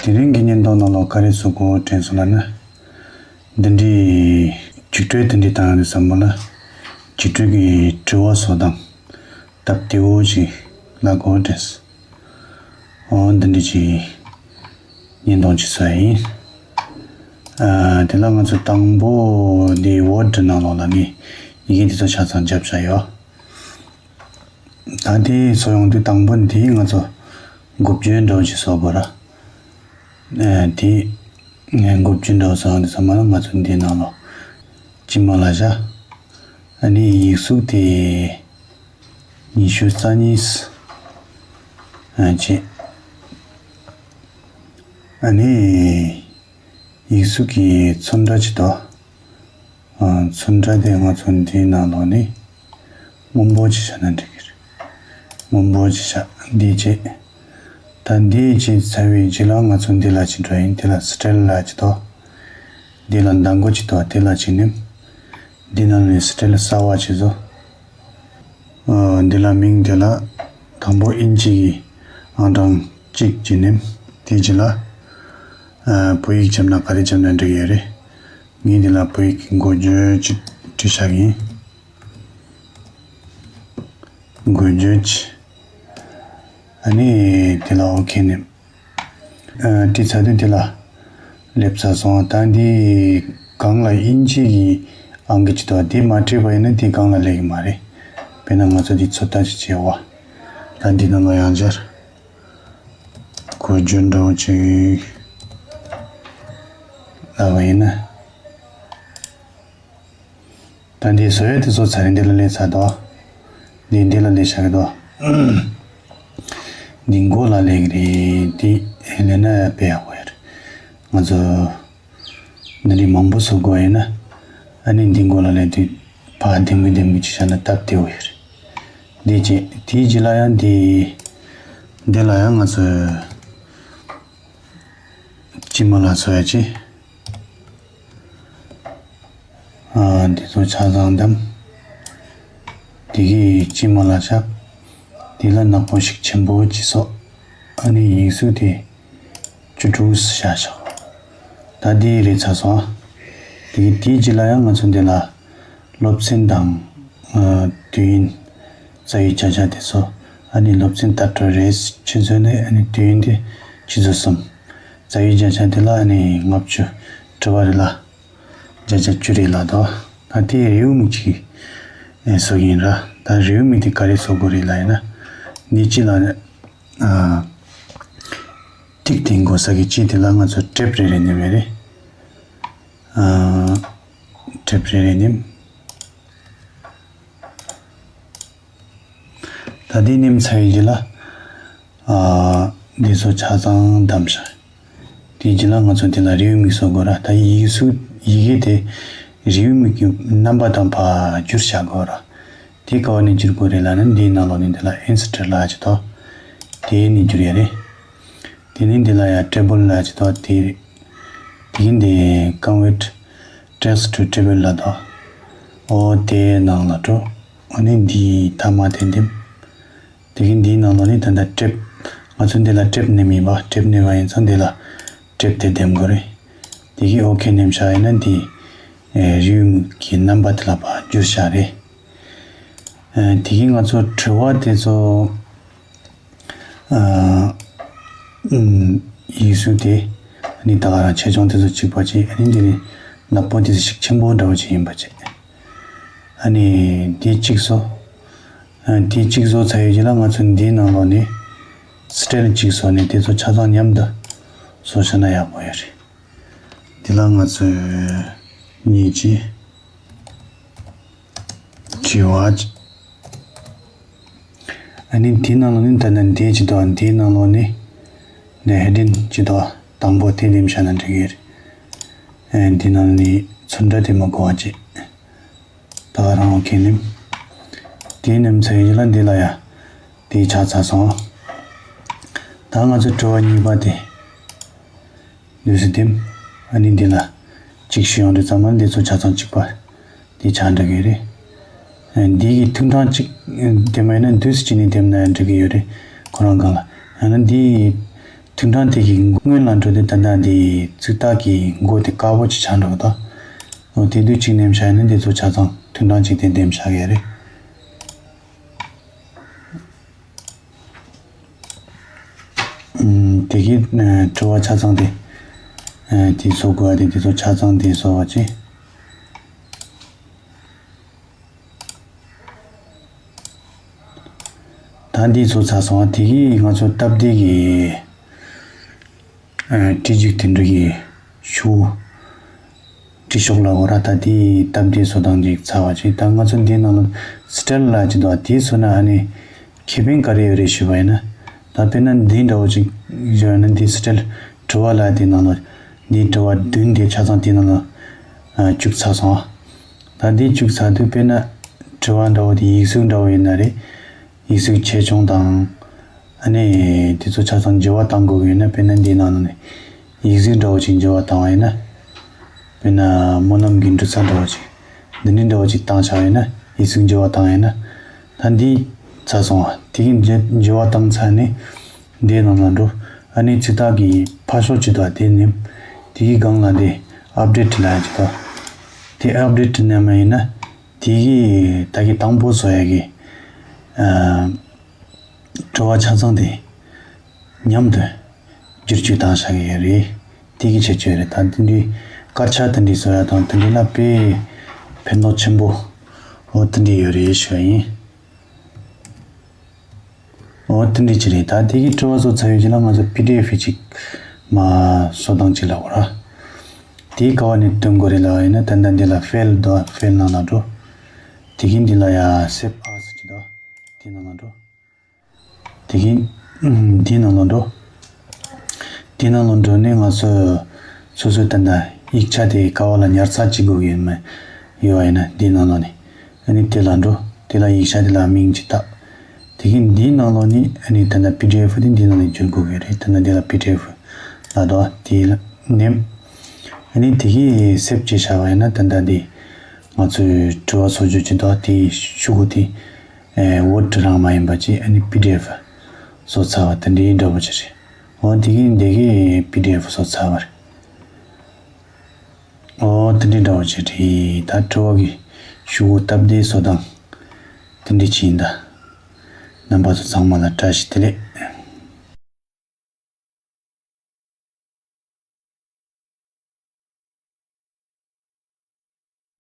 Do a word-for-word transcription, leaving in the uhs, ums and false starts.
དེ་རིང་གི་བརྙན་ཐུང་ནང་ལ་ག་རེ་བཟོ་དགོས་དྲན་སོང་ལབ་ན། འདི་འདྲའི་རྒྱུགས་སྤྲོད་དེ་འདྲའི་བཏང་ཡོང་དུས་ཙམ་པ་ལ། རྒྱུགས་སྤྲོད་ཀྱི་དྲི་བ་བཟོ་སྟངས་སྟབས་བདེ་བོ་ཞིག་ལབ་དགོས་དྲན་སོང་། འོ་འདི་འདྲ་ཅིག་བརྙན་ཐུང་ཅིག་བཟོ་ཡ་ཡིན། ཨ། དེ་ལ་ང་ཚོ་དང་པོ་འདི་ཝརཌ་ནང་ལོགས་ལ་ངས་ཡི་གེ་འདི་ཚོ་ཆ་ཚང་བརྒྱབ་བཞག་ཡོད། ད་འདི་བཟོ་ཡོང་དུས་དང་པོ་འདི་ང་ཚོ་འགོ་བརྗོད་འདྲ་བོ་ཅིག་བཟོ་དགོས་ར། ཨ། དེ་ངས་འགོ་བརྗོད་འདྲ་བོ་བཟོ་ཡོང་དུས་ཙམ་པ་ལ་ང་ཚོ་འདི་ནང་ལོགས་ཇི་མ་ལ་བཞག་ཨ་ནི་ཡིག་གཟུགས་དེ་ཉི་ཤུ་རྩ་གཉིས། ཨ། བྱས། ཨ་ནི་ཡིག་གཟུགས་ཀྱི་ཚོན་ཁྲ་ཅིག་དང་། ཨ། ཚོན་ཁྲ་དེ་ང་ཚོ་འདིའི་ནང་ལོགས་ནས་སྔོན་པོ་ཅིག་བཞག་ན་འགྲིག་གི་རེད། སྔོན་པོ་ཅིག་བཞག་འདི་བྱས། ད་འདི་བྱས་ཚར་བའི་རྗེས་ལ་ང་ཚོ་འདི་ལ་ཅིག་འགྲོ་ཡིན། འདི་ལ་སི་ཊལ་ལ་ཅིག་དང་། འདི་ལ་མདང་དགོང་ཅིག་དང་འདི་ལ་ཅིག་ནེམ། འདི་ནང་ནས་སི་ཊལ་གསར་བ་ཅིག་བཟོ། ཨ། འདི་ལ་མིང་དེ་ལ་དང་པོ་ཨིན་ཇི་གི་ཨང་གྲངས་གཅིག་ཅིག་ནེམ། དེ་རྗེས་ལ། ཨ། བོད་ཡིག་བརྒྱབ་ན་ག་རེ་བརྒྱབ་ན་འགྲིག་ཡོད་རེད། ངས་འདི་ལ་བོད་ཡིག་གི་འགོ་བརྗོད་ཅིག་བྲིས་བཞག་གི་ཡིན། འགོ་བརྗོད་ཅིག་ཨ་ནི་དེ་ལ་ཨོ་ཁེ་ནེམ། ཨ། བྲིས་ཚར་དུས་དེ་ལ་སླེབས་ཚར་སོང་། ད་འདི་སྒང་ལ་ཨིན་ཇི་གི་ཨང་ཀི་ཅིག་འདུག་དེ་མ་བྲིས་པ་ཡིན་ན་དེ་སྒང་ལ་སླེབས་ཀྱི་མ་རེད། དཔེར་ན་ང་ཚོ་འདི་ཚོད་ལྟ་ཅིག་བྱེད་འོ། ད་འདི་ནང་ལ་ཡང་བསྐྱར་འགོ་བརྗོད་འདྲ་བོ་ཅིག་ལབ་པ་ཡིན་ན། ད་འདི་བཟོ་ཡ་དེ་བཟོ་ཚར་རེད། འདི་ལ་སླེབས་ཚར་དོ། འདི་འདི་ལ་སླེབས་བཞག་གི་དོ། འདི་མགོ་ལ་སླེབས་ཀྱི་རེད། འདི་སླེབས་ན་དཔེ་ཡག་པོ་ཡོད་རེད། ང་ཚོ་འདི་འདྲའི་མང་པོ་བཟོ་དགོས་ཡིན་ན། ཨ་ནི་འདི་མགོ་ལ་སླེབས་དུས་ཕར་ལྡེམ་གི་ལྡེམ་གི་ཅིག་བཞག་ན་སྟབས་བདེ་བོ་ཡོད་རེད། འདི་བྱས། དེའི་རྗེས་ལ་ཡང་འདི། འདི་ལ་ཡང་ང་ཚོས་ཅི་མ་ལ་བཟོ་ཡ་ཅིག་ཨ། འདི་ཚོ་ཆ་ཚང་བདམས། དེ་གི་དཀྱིལ་མ་ལ་བཞག་དེ་ལ་ནག་པོ་ཞིག་ཆེན་པོ་ཅིག་བཟོ། ཨ་ནི་ཡིག་གཟུགས་དེ་བཅུ་དྲུག་བཞག་བཞག་ད་དེ་རེད་ཚར་སོང་། དེ་གི་དེའི་རྗེས་ལ་ཡང་ང་ཚོ་འདི་ལ་སློབ་ཚན་དང་། ཨ། དུས་ཡུན། རྩ་བའི་བརྒྱ་ཆ་དེ་ཚོ། ཨ་ནི་སློབ་ཚན་ལྟར་སྤྲོད་རེད། ཆུ་ཚོད་ནི་ཨ་ནི་དུས་ཡུན་དེ་ཆུ་ཚོད་གསུམ། རྩ་བའི་བརྒྱ་ཆ་དེ་ལ་ཨ་ནི་ལྔ་བཅུ། དྲི་བ་རེ་ལ་བརྒྱ་ཆ་བཅུ་རེ་ལ་དོ། ད་དེ་རེའུ་མིག་ཅིག་ཨེ་བཟོ་གི་ཡིན་ར། ད་རེའུ་མིག་དེ་ག་རེ་བཟོ་དགོས་རེད་ལབ་ཡིན་ན། འདི་གཅིག་ལ་ཨ་ཐིག་དེ་འགོ་ས་གི་གཅིག་དེ་ལ་ང་ཚོ་ཊེབ་རེ་རེ་ནེམ་ཡོད་རེད། ཨ། ཊེབ་རེ་རེ་ནེམ། ད་འདི་ནེམ་ཚར་བའི་རྗེས་ལ། ཨ། འདི་ཚོ་ཆ་ཚང་བདམས་བཞག་དེའི་རྗེས་ལ་ང་ཚོ་འདི་ལ་རེའུ་མིག་བཟོ་དགོས་ར། ད་ཡིག་གཟུགས་ཡི་གེ་དེ་རེའུ་མིག་གི་རྣམ་པ་དང་ཕར་བསྒྱུར་བྱ་དགོས་ར། དེ་ག་བ་ནས་བསྒྱུར་དགོས་རེད་ལབ་ན། འདིའི་ནང་ལོགས་ནས་འདི་ལ་ཨིན་སི་ཊརཊ་ལབ་ཅིག་དང་། དེ་ནས་བསྒྱུར་ཡ་རེད། དེ་ནས་འདི་ལ་ཡང་ཊེ་བལ་ལབ་ཅིག་དང་། དེ་དེ་གིན་དེ་convert text to table ལབ་དང་། ཨོ་དེའི་ནང་ལ་འགྲོ། ཨ་ནི་འདི་མཐའ་མ་དེ་འདེམས། དེ་གིན་འདིའི་ནང་ལོགས་ནས་ད་ལྟ་ཊེབ། ང་ཚོ་འདི་ལ་ཊེབ་ནེམ་ཡིན་པ། ཊེབ་ནེམ་པ་ཡིན་ཙང་འདི་ལ་ཊེབ་དེ་འདེམས་དགོས་རེད། དེ་གིན་ཨོ་ཁེ་ནེམ་བཞག་ཡིན་ན་འདི་ཨེ་རེའུ་མིག་གི་རྣམ་པ་དེ་ལ་ཕར་བསྒྱུར་བཞག་རེད། ཨེ་དེ་གིན་ང་ཚོ་དྲི་བ་དེ་ཚོ། ཨ། ཨུམ། ཡིག་གཟུགས་དེ། ཨ་ནི་ད་ག་རང་ཆེ་ཆུང་དེ་ཚོ་གཅིག་པ་བྱས། ཨ་ནི་འདི་ནི་ནག་པོ་དེ་ཚོ་ཞིག་ཆེན་པོ་འདྲ་བོ་ཅིག་ཡིན་པ་བྱས། ཨ་ནི་དེ་གཅིག་བཟོ། ཨ། དེ་གཅིག་བཟོ་ཚར་བའི་རྗེས་ལ་ང་ཚོ་འདིའི་ནང་ལོགས་ནས་སི་ཊལ་གཅིག་བཟོས་ནས་དེ་ཚོ་ཆ་ཚང་མཉམ་དུ་བཟོ་བྱས་ན་ཡག་པོ་ཡོད་རེད། འདི་ལ་ང་ཚོས་གཉིས་གཅིག་བྱེ་བ་གཅིག་ཨ་ནི་དེའི་ནང་ལོགས་ནས་ད་ནི་འདི་གཅིག་དང་། འདིའི་ནང་ལོགས་ནས་འདི་ཧེ་ཌིང་གཅིག་དང་། དང་པོ་དེ་ནེམ་བཞག་ན་འགྲིག་གི་རེད། ཨ། འདི་ནང་ནས་ཚོན་ཁྲ་དེ་མ་གོ་བ་བྱས། ད་ག་རང་ཨོ་ཁེ་ནེམ། དེ་ནེམ་ཚར་བའི་རྗེས་ལ་འདི་ལ་ཡ་དེ་ཆགས་ཚར་སོང་། ད་ང་ཚོ་དྲི་བ་གཉིས་པ་དེ། འདུག་སེ་འདེམས། ཨ་ནི་འདི་ལ་གཅིག་ཞུ་ཡོང་དུས་ཙམ་པ་འདི་ཚོ་ཆ་ཚང་གཅིག་པ་འདི་ཆགས་འགྲོ་གི་རེད། ཨ། འདི་གི་ཐུང་གྲངས་གཅིག་འདེམས་པ་ཡིན་ན་འདུག་སེ་བྱས་ནས་འདེམས་ན་འགྲིག་གི་ཡོད་རེད། ཁོ་རང་སྒང་ལ། ཡང་ན་འདི་ ཐུང་གྲངས་དེ་གི་སྔོན་ལ་འགྲོ་དུས་ད་ལྟ་འདི་ཚིག་རྟགས་ཀྱི་མགོ་དེ་དཀར་པོ་ཅིག་ཆགས་འགྲོ་གི་འདུག་འོ་དེ་དུས་གཅིག་ནེམ་བཞག་ཡིན་ན་འདི་ཚོ་ཆ་ཚང་ཐུང་གྲངས་གཅིག་དེ་ནེམ་བཞག་གི་རེད། ཨུམ། དེ་གི་ཨ་དྲི་བ་ཆ་ཚང་དེ་ཨ་དེ་བཟོ་དགོས་པ་དེ་དེ་ཚོ་ཆ་ཚང་དེ་བཟོ་བ་ཅིག་ད་འདི་ཚོ་ཚར་སོང་བ། དེ་གི་ང་ཚོ་སྟབས་བདེ་གི་ཨ་སྤྲི་གཅིག་དེ་འདྲ་གི་ཤུ་སྤྲི་ཤོག་ལ་འོ་ར། ད་དེ་སྟབས་བདེ་བཟོ་སྟངས་ཅིག་ཚར་བ་ཅིག་ད་ང་ཚོ་འདི་ནང་ལ་སི་ཊལ་ལ་ཅིག་འདུག་དེ་བཟོ་ན་ཨ་ནི་ཁེ་ཕན་ག་རེ་ཡོད་རེད་ཞུས་པ་ཡིན་ན། ད་དཔེར་ན་འདི་འདྲ་བོ་ཅིག་བཟོས་ན་འདི་སི་ཊལ་དྲི་བ་ལ་དེ་ནང་ལ་འདི་དྲི་བ་བདུན་དེ་ཆ་ཚང་དེ་ནང་ལ་ཨ་བཅུག་ཚར་སོང་བ། ད་འདི་བཅུག་ཚར་དུས་དཔེར་ན་དྲི་བ་འདྲ་བོ་དེ་ཡིག་གཟུགས་འདྲ་བོ་ཡིན་ན་རེད། ཡིག་གཟུགས་ཆེ་ཆུང་དང་། ཨ་ནི་དེ་ཚོ་ཆ་ཚང་འགྱུར་བ་གཏང་དགོས་ཀྱི་ཡོད་ན། དཔེར་ན་འདིའི་ནང་ལ་ནི་ཡིག་གཟུགས་འདྲ་བོ་ཅིག་འགྱུར་བ་བཏང་བ་ཡིན་ན། དཔེར་ན་སྨོན་ལམ་གྱི་འབྲུ་ཚ་འདྲ་བོ་ཅིག་འདི་འདྲའི་འདྲ་བོ་ཅིག་བཏང་བཞག་ཡིན་ན། ཡིག་གཟུགས་འགྱུར་བ་བཏང་ཡིན་ན། ད་འདི་ཚར་སོང་བ། དེ་གི་འགྱུར་འགྱུར་བ་བཏང་ཚར་ནས་འདིའི་ནང་ལ་འགྲོ། ཨ་ནི་ཚིག་རྟགས་ཀྱི་ཕར་ཕྱོགས་ཅིག་འདུག་དེ་ནི་དེ་གི་སྒང་ལ་འདི་ཨབ་ཌེ་ཊི་ལབ་ཅིག་འདུག་དེ་ཨབ་ཌེ་ཊི་ནས་མ་ཡིན་ན། དེ་གི་ད་གི་དང་པོ་བཟོ་ཡ་གི་ཨ་དྲི་བ་ཆ་ཚང་དེ་མཉམ་དུ་བསྒྱུར་བཅོས་བཏང་བཞག་གི་ཡོད་རེད། དེ་གི་ཁྱད་ཆོས་རེད། ད་དེ་འདྲའི་དཀར་ཆག་དེ་འདྲའི་བཟོ་ཡ་དང་དེ་འདྲའི་ལ་དཔེ་ཕན་ཐོགས་ཆེན་པོ་འོ་དེ་འདྲའི་ཡོད་རེད་ཞུ་བ་ཡིན། འོ་དེ་འདྲའི་ཅིག་རེད། ད་དེ་གི་དྲི་བ་བཟོ་ཚར་ཡོད་ཅིག་ལ་ང་ཚོ་པི་ཌི་ཨེཕ་ཅིག་མ་བཟོ་སྟངས་ཅིག་ལ་འོ་ར། དེ་ག་བ་ནས་སྟོན་དགོས་རེད་ལབ་ཡིན་ན། ད་ལྟ་འདི་ལ་ཕའིལ་འདུག་ཕའིལ་ནང་ལ་འགྲོ། དེ་གི་འདི་ལ་ཡ་སེབ་ཨེ་ཟེར་ཅིག་འདུག་དེ་ནང་ལ་འགྲོ། དེ་གི་ཨམ་དེའི་ནང་ལ་འགྲོ། དེའི་ནང་ལ་འགྲོ་ནས་ང་ཚོ་སོ་སོའི་ད་ལྟ་ཡིག་ཆ་དེ་ག་བ་ལ་ཉར་ཚགས་བྱེད་དགོས་ཀྱི་ཡོད་མེད་ཡོད་པ་ཡིན་ན། དེའི་ནང་ལ་ནི་ཨ་ནི་དེ་ལ་འགྲོ། དེ་ལ་ཡིག་ཆ་དེ་ལ་མིང་ཅིག་བཏགས། དེ་གི་འདིའི་ནང་ལ་ནི་ཨ་ནི་ད་ལྟ་པི་ཌི་ཨེཕ་དེ་འདིའི་ནང་ནས་བསྒྱུར་དགོས་ཀྱི་རེད། ད་ལྟ་འདི་ལ་པི་ཌི་ཨེཕ་ལ་འགྲོ། དེ་ལ་ནེམ། ཨ་ནི་དེ་གི་སེབ་བྱས་བཞག་པ་ཡིན་ན། ད་ལྟ་འདི་ང་ཚོའི་དྲི་བ་བཟོ་རྒྱུ་ཅིག་འདུག་དེའི་ཤུ་གུ་དེ་ཨེ་ཝར་ཌི་རང་མ་ཡིན་པ་ཅིག་ཨ་ནི་པི་ཌི་ཨེཕ་བཟོ་ཚར་བ་དེ་འདྲའི་འདྲ་པོ་ཅིག་རེད། འོ་དེ་གི་འདི་གི་པི་ཌི་ཨེཕ་བཟོ་ཚར་བ་རེད། འོ་དེ་འདྲའི་འདྲ་པོ་ཅིག་རེད། ད་དྲི་བ་གི་ཤུ་གུ་སྟབས་བདེ་བཟོ་སྟངས་དེ་འདྲའི་ཅིག་ཡིན། ད་རྣམ་པ་ཚོ་ཚང་མ་ལ་བཀྲ་ཤིས་བདེ་ལེགས།